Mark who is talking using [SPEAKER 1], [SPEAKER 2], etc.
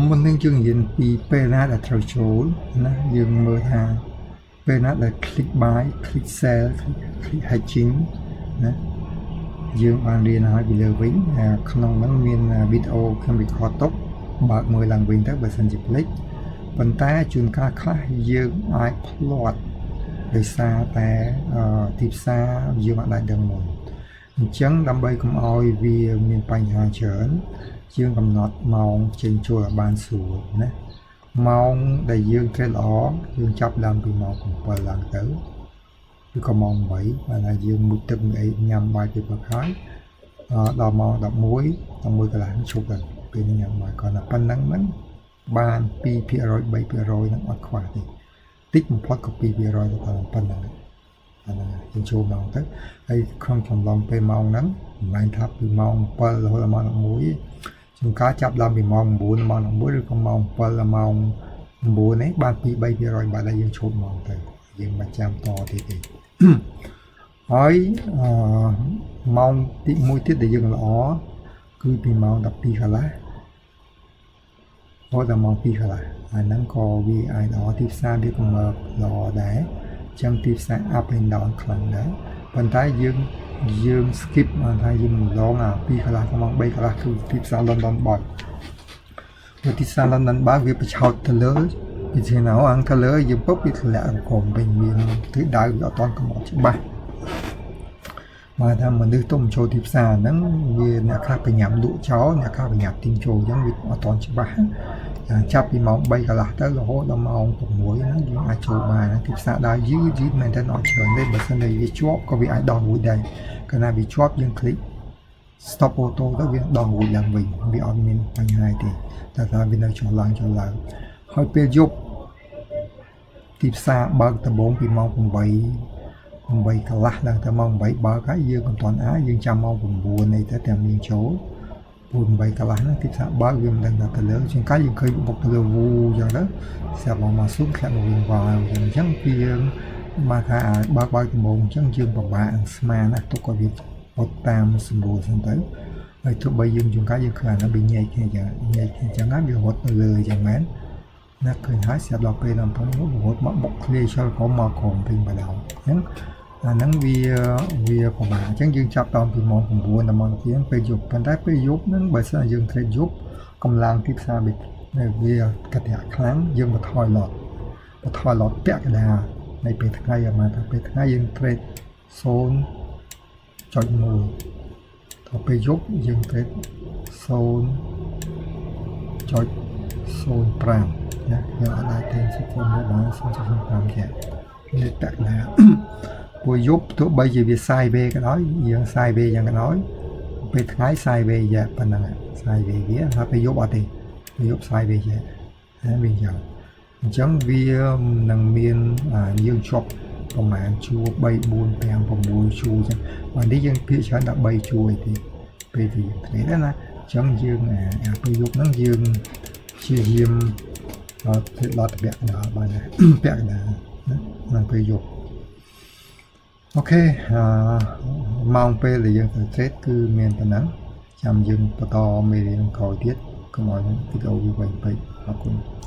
[SPEAKER 1] មុននឹងយើងនិយាយពីពេលណាដែលត្រូវចូលណាយើងមើលថាពេលណាដែល click buy, click sell, click hedging ណាយើងបានរៀនហើយពីលើវិញក្នុងហ្នឹងមានវីដេអូខ្ញុំ record ទុកបើកមើលឡើងវិញទៅបើសិនជាភ្លេចប៉ុន្តែជួនកាលខ្លះយើងអាចភ្លាត់ដោយសារតែទីផ្សារយើងអាចដឹងមុនអញ្ចឹងដើម្បីកុំឲ្យវាមានបញ្ហាច្រើនយើងកំណត់ម៉ោងចេញចូលឲ្យបានស្រួលណាម៉ោងដែលយើង trade ល្អយើងចាប់ដើមពីម៉ោង7ឡើងទៅឬក៏ម៉ោង8បានថាយើងមុជទឹកមួយអីញ៉ាំបាយពេលព្រឹកហើយដល់ម៉ោង11 11កន្លះឈប់ហើយពេលនេះញ៉ាំបាយគាត់តែប៉ុណ្្នឹងហ្នឹងបាន2% 3%ហ្នឹងអត់ខ្វះទេតិចបំផុតក៏2%ទៅដល់ប៉ុណ្្នឹងអាហ្នឹងយើងចូលម៉ោងទៅហើយក្នុងកំឡុងពេលម៉ោងហ្នឹងមិនមែនថាពីម៉ោង7រហូតដល់ម៉ោង11ជួនកាលចាប់ឡើងពីម៉ោង9ដល់ម៉ោង11ឬក៏ម៉ោង7ដល់ម៉ោង9នេះបាន2 3%បាទដែលយើងឈប់ម៉ោងទៅយើងមិនចាំតទៀតទេហើយអឺម៉ោងទី1ទៀតដែលយើងល្អគឺពីម៉ោង12កន្លះរហូតដល់ម៉ោង2កន្លះអាហ្នឹងក៏វាអាចល្អទីផ្សារវាក៏មកល្អដែរអញ្ចឹងទីផ្សារ up and down ខ្លាំងដែរប៉ុន្តែយើងយើង skip បានថាយើងម្លងអា2កន្លះទៅម៉ោង3កន្លះគឺទីផ្សារ London បើកព្រោះទីផ្សារ London បើកវាបញ្ឆោតទៅលើពីជាណៅអង្គទៅលើយើងពុបវាធ្លាក់ក្រោមវិញមានទិសដៅវាអត់ទាន់កំណត់ច្បាស់មកថាមនុស្សទុំចូលទីផ្សារហ្នឹងវាអ្នកខ្លះបញ្ញាប់លក់ចោលអ្នកខ្លះបញ្ញាប់ទិញចូលអញ្ចឹងវាអត់ទាន់ច្បាស់ចាប់ពីម៉ោង3កន្លះទៅរហូតដល់ម៉ោង6ហ្នឹងយើងអាចចូលបានទីផ្សារដើរយឺតយឺតមែនតើអត់ច្រើនទេបើសិនជាវាជាប់ក៏វាអាចដោះរួចដែរកាលណាវាជាប់យើង click stop auto ទៅវាដោះរួចឡើងវិញវាអត់មានបញ្ហាទេតែថាវានៅចុះឡើងចុះឡើងហើយពេលយប់ទីផ្សារបើកដំបូងពីម៉ោង8 8កន្លះឡើងទៅម៉ោង8បើកហើយយើងមិនទាន់អាចយើងចាំម៉ោង9នេះទៅតែមានចូលព្រោះ8កន្លះហ្នឹងទីផ្សារបើកវាមិនដឹងថាទៅលើជាងកាយយើងឃើញបុកទៅលើវូអញ្ចឹងទៅស្រាប់មកមកស៊ុំធ្លាក់មកវិញវ៉ាវអញ្ចឹងអញ្ចឹងពីយើងមកថាបើកបើកដំបូងអញ្ចឹងយើងពិបាកនឹងស្មានណាទុកឲ្យវារត់តាមសម្រួលសិនទៅហើយទោះបីយើងជួនកាលយើងឃើញអាហ្នឹងវាញែកគ្នាអញ្ចឹងញែកគ្នាអញ្ចឹងហើយវារត់ទៅលើអញ្ចឹងមែនណាឃើញហើយស្រាប់ដល់ពេលដល់ទៅរត់មកបុកឃ្លាឆ្លក្រុមមកក្រុមវិញបដ ாய் អញ្ចឹងអាហ្នឹងវាវាពិបាកអញ្ចឹងយើងចាប់ដល់ពីម៉ោង9ដល់ម៉ោងជាងពេលយប់ប៉ុន្តែពេលយប់ហ្នឹងបើសិនជាយើង trade យប់កម្លាំងទីផ្សារវាវាកតាខ្លាំងយើងបន្ថយ lot បន្ថយ lot ពាក់កណ្ដាលនៃពេលថ្ងៃអាមកថាពេលថ្ងៃយើង trade 0.1ដល់ពេលយប់យើង trade 0.05ណាយើងអាចអាចទេ0.1បាន0.05ជានេះពាក់កណ្ដាល ព្រោះយប់ទោះបីជាវា sideways ក៏ដោយយើង sideways យ៉ាងក៏ដោយពេលថ្ងៃ sideways យ៉ាប៉ុណ្ណឹង sideways វាហើយពេលយប់អត់ទេពេលយប់ sideways យ៉ាហើយវាយ៉ាងអញ្ចឹងវានឹងមានយើងជាប់ប្រហែលជួរ3 4 5 6ជួរអញ្ចឹងបើនេះយើងភាគច្រើនដល់3ជួរឯទេពេលទីយើងថ្ងៃណាអញ្ចឹងយើងអាពេលយប់ហ្នឹងយើងព្យាយាមដល់ដល់តពាក់កណ្ដាលបានណាពាក់កណ្ដាលណាក្នុងពេលយប់ OK អឺម៉ោងពេលដែលយើងត្រូវ trade គឺមានប៉ុណ្ណឹងចាំយើងបន្តមេរៀនក្រោយទៀតកុំឲ្យវីដេអូវាវែងពេកអរគុណ។